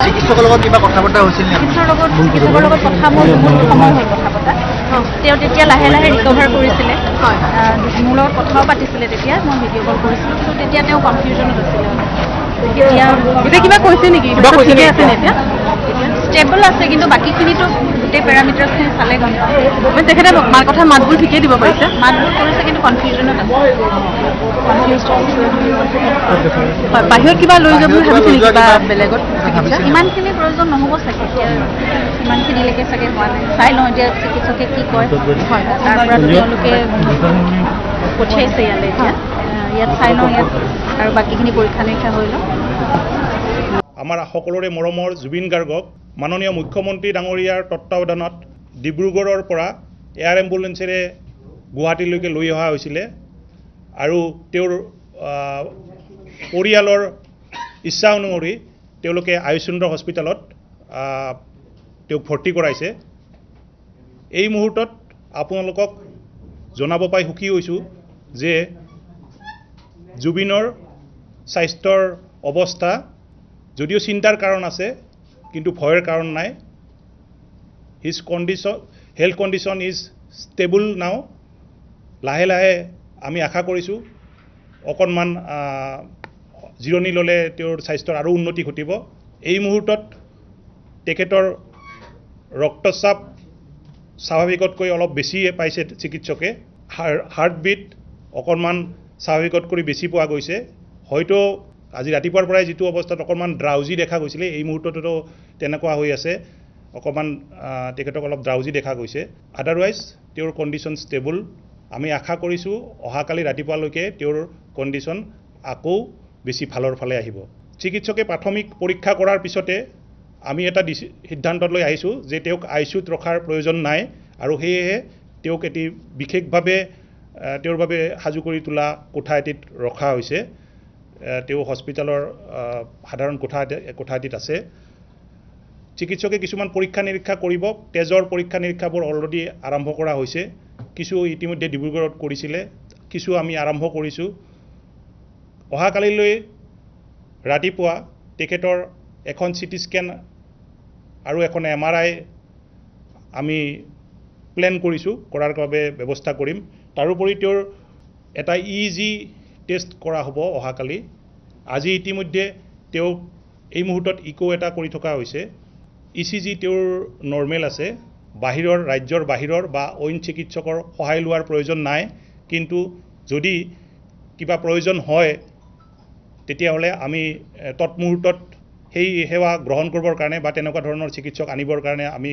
চিকিৎসকৰ লগত কিবা কথা বতৰা হৈছিল নে? চিকিৎসকৰ লগত কথা মোৰ বহুত সময় হ'ল কথা পতা। তেওঁ তেতিয়া লাহে লাহে ৰিকভাৰ কৰিছিলে। মোৰ লগত কথাও পাতিছিলে তেতিয়া, মই ভিডিঅ' কল কৰিছিলোঁ। কিন্তু তেতিয়া তেওঁ কনফিউজনত আছিলে এতিয়া। এতিয়া কিবা কৈছে নেকি? কিবা কৈছে ঠিকে নেকি? আছে নে এতিয়া? ষ্টেবল আছে, কিন্তু বাকীখিনিতো গোটেই পেৰামিটাৰ্ছখিনি চালে গম পাম। মানে তেখেতে মাৰ কথা মাতবোৰ ঠিকেই দিব পাৰিছে? মাতবোৰ কৰিছে, কিন্তু কনফিউজনত আছে, কনফিউজ। হয়, বাহিৰত কিবা লৈ যাব বুলি ভাবিছে নেকি বাহিৰত বা কিবা বেলেগত চিকিৎসা? ভাবিছে? ইমানখিনি প্ৰয়োজন নহ'ব চাগে এতিয়া, ইমানখিনিলৈকে চাগে হোৱা নাই। চাই লওঁ এতিয়া চিকিৎসকে কি কয়। তাৰ পৰা তেওঁলোকে পঠিয়াইছে ইয়ালৈ। এতিয়া ইয়াত চাই লওঁ, ইয়াত আৰু বাকীখিনি পৰীক্ষা নিৰীক্ষা হৈ লওক। আমাৰ সকলোৰে মৰমৰ জুবিন গাৰ্গক মাননীয় মুখ্যমন্ত্ৰী ডাঙৰীয়াৰ তত্বাৱধানত ডিব্ৰুগড়ৰ পৰা এয়াৰ এম্বুলেঞ্চেৰে গুৱাহাটীলৈকে লৈ অহা হৈছিলে আৰু তেওঁৰ পৰিয়ালৰ ইচ্ছা অনুসৰি তেওঁলোকে আয়ুচন্দ্ৰ হস্পিটেলত তেওঁক ভৰ্তি কৰাইছে। এই মুহূৰ্তত আপোনালোকক জনাব পাই সুখী হৈছোঁ যে জুবিনৰ স্বাস্থ্যৰ অৱস্থা যদিও চিন্তাৰ কাৰণ আছে, কিন্তু ভয়ৰ কাৰণ নাই। His condition, health condition is stable now. লাহে লাহে আমি আশা কৰিছোঁ অকণমান জিৰণি ল'লে তেওঁৰ স্বাস্থ্যৰ আৰু উন্নতি ঘটিব। এই মুহূৰ্তত তেখেতৰ ৰক্তচাপ স্বাভাৱিকতকৈ অলপ বেছিয়ে পাইছে চিকিৎসকে। হাৰ্টবিট অকণমান স্বাভাৱিকতকৈ বেছি পোৱা গৈছে। হয়তো আজি ৰাতিপুৱাৰ পৰাই যিটো অৱস্থাত অকণমান ড্ৰাউজি দেখা গৈছিলে, এই মুহূৰ্ততো তেনেকুৱা হৈ আছে। অকণমান তেখেতক অলপ ড্ৰাউজি দেখা গৈছে। আদাৰৱাইজ তেওঁৰ কণ্ডিশ্যন ষ্টেবল। আমি আশা কৰিছোঁ অহাকালি ৰাতিপুৱালৈকে তেওঁৰ কণ্ডিশ্যন আকৌ বেছি ভালৰ ফালে আহিব। চিকিৎসকে প্ৰাথমিক পৰীক্ষা কৰাৰ পিছতে আমি এটা সিদ্ধান্তলৈ আহিছোঁ যে তেওঁক আই চি ইউত ৰখাৰ প্ৰয়োজন নাই আৰু সেয়েহে তেওঁক এটি বিশেষভাৱে তেওঁৰ বাবে সাজু কৰি তোলা কোঠা এটিত ৰখা হৈছে। তেওঁ হস্পিটেলৰ সাধাৰণ কোঠা এটিত আছে। চিকিৎসকে কিছুমান পৰীক্ষা নিৰীক্ষা কৰিব। তেজৰ পৰীক্ষা নিৰীক্ষাবোৰ অলৰেডি আৰম্ভ কৰা হৈছে। কিছু ইতিমধ্যে ডিব্ৰুগড়ত কৰিছিলে, কিছু আমি আৰম্ভ কৰিছোঁ। অহাকালিলৈ ৰাতিপুৱা তেখেতৰ এখন চিটি স্কেন আৰু এখন এমআৰআই আমি প্লেন কৰিছোঁ, কৰাৰ বাবে ব্যৱস্থা কৰিম। তাৰোপৰি তেওঁৰ এটা ইইজি টেষ্ট কৰা হ'ব অহাকালি। আজি ইতিমধ্যে তেওঁক এই মুহূৰ্তত ইক' এটা কৰি থকা হৈছে। ইচিজি তেওঁৰ নৰ্মেল আছে। বাহিৰৰ ৰাজ্যৰ বাহিৰৰ বা অইন চিকিৎসকৰ সহায় লোৱাৰ প্ৰয়োজন নাই, কিন্তু যদি কিবা প্ৰয়োজন হয়, তেতিয়াহ'লে আমি তৎমুহূৰ্তত সেই সেৱা গ্ৰহণ কৰিবৰ কাৰণে বা তেনেকুৱা ধৰণৰ চিকিৎসক আনিবৰ কাৰণে আমি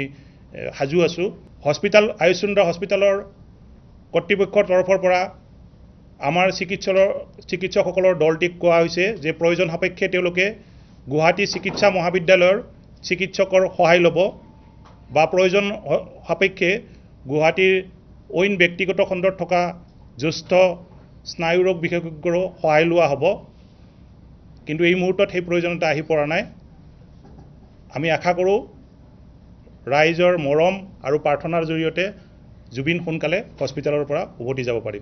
সাজু আছোঁ। হস্পিটেল, আয়ুচন্দ্ৰ হস্পিটেলৰ কৰ্তৃপক্ষৰ তৰফৰ পৰা আমাৰ চিকিৎসকসকলৰ দলটিক কোৱা হৈছে যে প্ৰয়োজন সাপেক্ষে তেওঁলোকে গুৱাহাটী চিকিৎসা মহাবিদ্যালয়ৰ চিকিৎসকৰ সহায় ল'ব বা প্ৰয়োজন সাপেক্ষে গুৱাহাটীৰ অইন ব্যক্তিগত খণ্ডত থকা জ্যেষ্ঠ স্নায়ুৰোগ বিশেষজ্ঞৰো সহায় লোৱা হ'ব। কিন্তু এই মুহূৰ্তত সেই প্ৰয়োজনীয়তা আহি পৰা নাই। আমি আশা কৰোঁ ৰাইজৰ মৰম আৰু প্ৰাৰ্থনাৰ জৰিয়তে জুবিন সোনকালে হস্পিটেলৰ পৰা উভতি যাব পাৰিব।